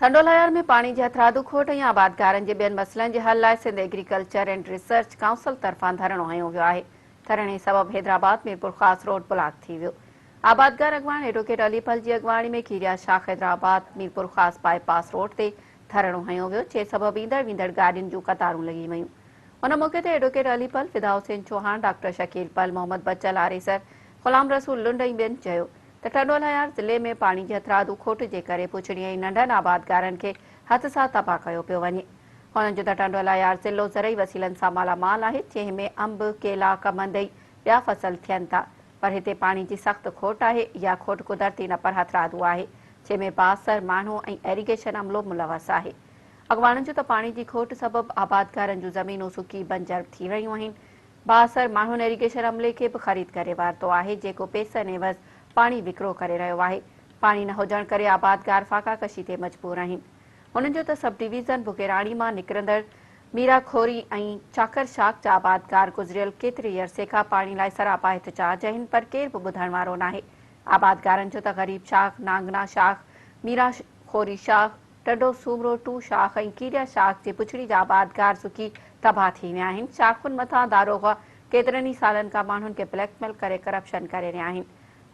ٽنڊوالهيار ۾ پاڻي جي هٿرادو کوٽ ۽ آبادگارن جي ٻين مسئلن جي حل لاء Sindh agriculture and research council طرفان ڌرڻو هنيو ويو آهي. ڌرڻي سبب حيدرآباد ميرپورخاص روڊ بلاڪ ٿي ويو. آبادگار اڳواڻ ايڊووڪيٽ علي ڦل جي اڳواڻي ۾ کيريا شاخ حيدرآباد ميرپورخاص باء پاس روڊ تي ڌرڻو هنيو ويو جنهن سبب ايندڙ ويندڙ گاڏين جون قطارون لڳي ويون. ان موقعي تي ايڊووڪيٽ علي ڦل، فدا حسين چوهاڻ، ڊاڪٽر شڪيل ڦل، محمد بچل آريسر، غلام رسول لنڊ ۽ ٻين چيو ته ٽنڊوالهيار ضلعي ۾ پاڻي جي هٿرادو کوٽ جي ڪري پڇڙي ۽ ننڍن آبادگارن کي هٿ سان تباهه ڪيو پيو وڃي. هنن جو ته ٽنڊوالهيار ضلعو زرعي وسيلن سان مالا مال آهي جنهن ۾ انب، ڪيلا، ڪمند ۽ ٻيا فصل ٿين ٿا پر هتي پاڻي جي سخت کوٽ آهي اها کوٽ قدرتي نه پر هٿرادو آهي جنهن ۾ بااثر ماڻهو ۽ ايريگيشن عملو ملوث آهي. اڳواڻن جو ته پاڻي جي کوٽ سبب آبادگارن جون زمينون سڪي بنجر ٿي رهيون آهن بااثر ماڻهن ايريگيشن عملي کي به خريد ڪري ورتو آهي جيڪو پئسن عيوض پاڻي وڪرو ڪري رهيو آهي. پاڻي نه هجڻ ڪري آبادگار فاقا ڪشي تي مجبور آهن. هنن جو ته سب ڊويزن بگيراڻي مان نڪرندڙ ميرا کوري ۽ چاڪر شاخ جا آبادگار گذريل ڪيتري ئي عرصي کان پاڻي لاء سراپا احتجاج آهن پر ڪير به ٻڌڻ وارو ناهي. آبادگارن جو ته غريب شاخ، نانگنا شاخ، ميرا خوري شاخ، ٽنڊو سومرو ٽو شاخ ۽ ڪيريا شاخ جي پڇڙي جا آبادگار سڪي تباهه ٿي ويا آهن، شاخن مٿان داروغا ڪيترن ئي سالن کان ماڻهن کي بليڪ ميل ڪري ڪرپشن ڪري رهيا آهن،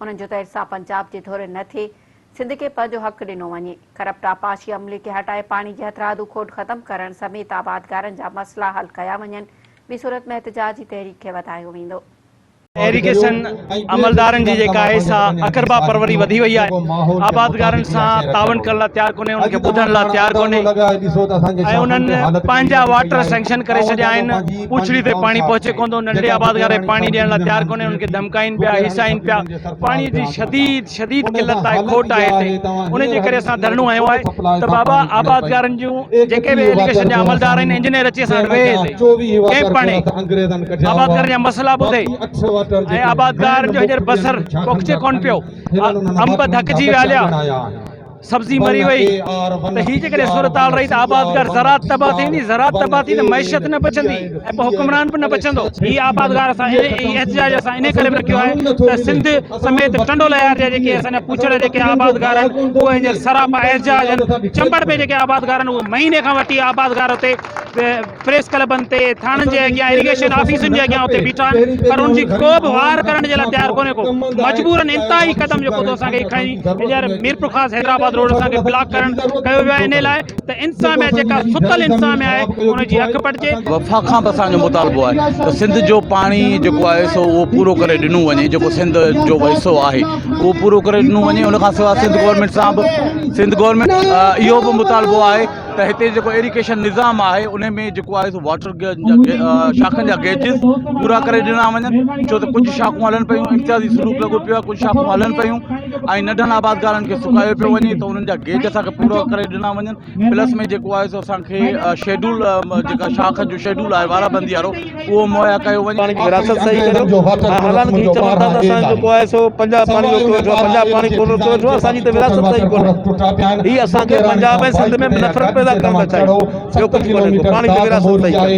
هنن جو ته ارسا پنجاب جي ڌر نه ٿئي، سنڌ کي پنهنجو حق ڏنو وڃي، ڪرپٽ آبپاشي عملي کي هٽائي پاڻي جي هٿرادو کوٽ ختم ڪرڻ سميت آبادگارن جا مسئلا حل ڪيا وڃن، ٻي صورت ۾ احتجاجي تحريڪ کي وڌايو ويندو. ايريگيشن عملدارن جي جيڪا آهي سا اقربا پروري وڌي وئي آهي آبادگارن سان تعاون ڪرڻ لاء تيار ڪونهي انهن کي ٻڌڻ لاء تيار ڪونهي ۽ انهن پنهنجا واٽر سينڪشن ڪري ڇڏيا آهن پوڇڙي تي پاڻي پهچي ڪونه ٿو ننڍڙي آبادگار کي پاڻي ڏيڻ لاء تيار ڪونهي انهن کي ڌمڪائين پيا هيسائين پيا پاڻي جي شديد شديد قلت آهي کوٽ آهي هتي ان جي ڪري اسان ڌرڻو هنيو آهي ته بابا آبادگارن جون جيڪي به ايريگيشن جا عملدار آهن انجنيئر اچي اسان وٽ ويهي هتي ڪئمپ هڻي آبادگارن جا مسئلا ٻڌي ۽ آبادگارن جو هينئر بصر پوکجي ڪونه پيو، انب ڌڪجي ويا هليا، سبزي مري وئي ته هي جيڪڏهن صورتحال رهي ته آبادگار زراعت تباهه ٿي ويندي، زراعت تباهه ٿي ته معيشت نه بچندي ۽ پوء حڪمران به نه بچندو. هي آبادگار اسان هي احتجاج اسان انهي ڪري به رکيو آهي ته سنڌ سميت ٽنڊو لهيار جا جيڪي اسان جا پوڇڙ جيڪي آبادگار آهن اهي هينئر سراپا احتجاج آهن، چمبڙ ۾ جيڪي آبادگار آهن اهي مهيني کان وٺي آبادگار اتي پريس ڪلبن تي، ٿاڻن جي اڳيان، ايريگيشن آفيسن جي اڳيان اتي بيٺا آهن پر ان جي ڪو به واهر ڪرڻ جي لاء تيار ڪونهي ڪو مجبورن انتهائي قدم جيڪو ٿو اسان کي کڻي هينئر ميرپورخاص حيدرآباد روڊ اسان کي بلاڪ ڪرڻ ڪيو ويو آهي انهي لاء ته انتظاميا جيڪا ستل انتظاميا آهي ان جي اک پٽجي. وفاق کان به اسان جو مطالبو آهي ته سنڌ جو پاڻي جيڪو آهي سو اهو پورو ڪري ڏنو وڃي جيڪو سنڌ جو حصو آهي اهو پورو ڪري ڏنو وڃي ان کان سواء سنڌ گورنمينٽ سان به سنڌ گورنمينٽ اهو به مطالبو آهي ته هتي جيڪو ايريگيشن نظام آهي ان ۾ جيڪو آهي سو واٽر شاخن جا گيجز پورا ڪري ڏنا وڃن ڇو ته ڪجهه شاخون هلن پيون امتيازي سلوڪ لڳو پيو آهي ڪجهه شاخون هلن پيون ۽ ننڍن آبادگارن کي سڪايو پيو وڃي ته انهن جا گيج اسانکي پورا ڪري ڏنا وڃن پلس ۾ جيڪو آهي سو اسانکي شيڊول جيڪا شاخ جو شيڊول آهي وارا بندي وارو اهو مهيا ڪيو وڃي. پاڻي جي ورهاست صحيح ڪريو ۽ حالانڪ هي چون ٿا ته اسان جو جيڪو آهي سو پنجاب پاڻي روڪيو ويٺو آهي پنجاب پاڻي ڪونه روڪيو ويٺو آهي اسان جي ته ورهاست صحيح ڪونهي هي اسان کي پنجاب ۽ سنڌ ۾ نفرت پيدا ڪرڻ ٿا چاهين ٻيو ڪجهه ڪونهي ڪو پاڻي جي ورهاست صحيح ڪريو.